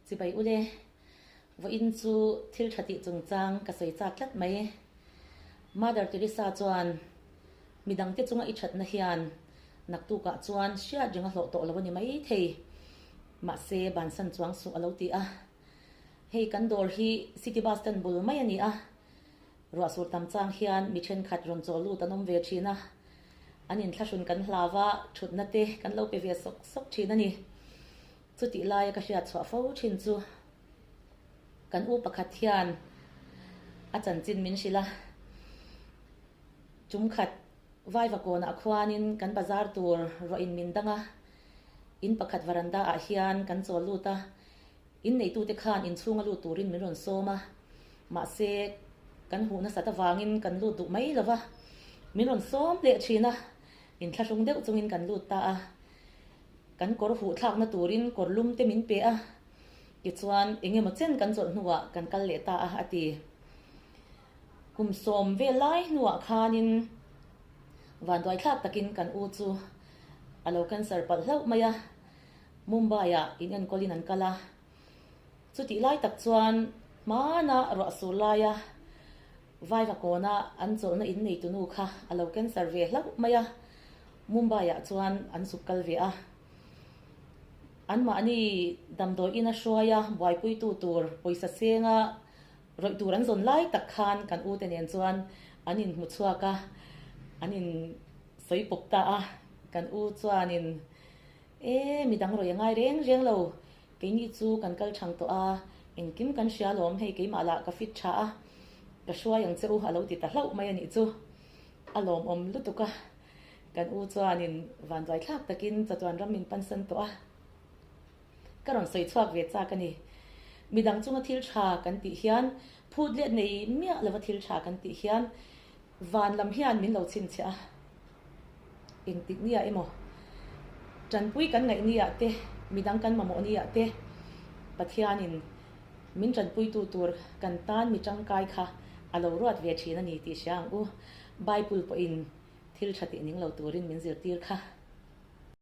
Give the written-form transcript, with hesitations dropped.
Chibai ule, vawiin chu thil tha tih chungchang ka sawi chak tlat mai. Mother Teresa chuan midangte chunga i thatna hian naktukah chuan hriat reng a hlawh tawh lo a ni mai thei. Mahse, bansan chuang suh a lo ti a. Hei kan dawr hi City Bus stand bul mai a ni a, ruah sur tam chang hian mi thenkhat rawn chaw lut an awm ve thin a, an inthlahrun kan hlau a, thutna te kan lo pe ve sawk sawk thin a ni. Chutih laia ka hriat chhuah fo thin chu kan u pakhat hian a chanchin min hrilh a, chungkhat Vaivakawnah khuanin kan bazar tur ruahin min dang a, in pakhat varanda ah hian kan chawl lut a, In neitute khan inchhunga lut turin min rawn sawm a, mahse kan huh nasat avangin kan lut duh mai lo va, min rawn sawm leh thin a, inthlahrung deuh chungin kan lut ta a, kan kawr huh thlakna turin kawr lum te min pe a, tichuan eng emaw chen kan chawlh hnuah kan kal leh ta a, a ti. Kum sawm vel lai hnuah khanin vanduaithlak takin kan u chu a lo cancer palh hlauh mai a. Mumbai-ah in enkawlin an kal a, chutih lai tak chuan hmana ruah sur laia Vaivakawna an chawlhna in nei tunu kha a lo cancer ve hlauh mai a, Mumbai-ah chuan an zuk kal ve a. Anmahni damdawi ina hruaia buaipuitu tur pawisa senga rawih tur an zawn lai tak khan kan ute nen chuan an inhmu chhuak a, an insawi pawp ta a, kan u chuanin E, midang rawi a ngai reng reng lo. Keini chu kan kal thang tawh a, engkim kan hria lawm, hei keimah lah ka fit tha a, ka hruai ang che u a lo ti ta hlauh mai a nih chu. A lawmawm lutuk a, kan u chuanin vanduai thlak takin chatuan ram min pansan tawh a, ka rawn sawi chhuak ve chak a ni. Midang chunga thil tha kan tih hian, phut let nei miah lova thil tha kan tih hian Van lam hian min lo chhinchhiah a, engtik nia emaw tanpui kan ngaih nia te, midang kan mamawh nia te, Pathianin min tanpuitu tur kan tan mi tangkai kha a lo ruat ve thin a ni tih hria ang u. Bible pawhin thil tha tih ning lo turin min zirtir kha.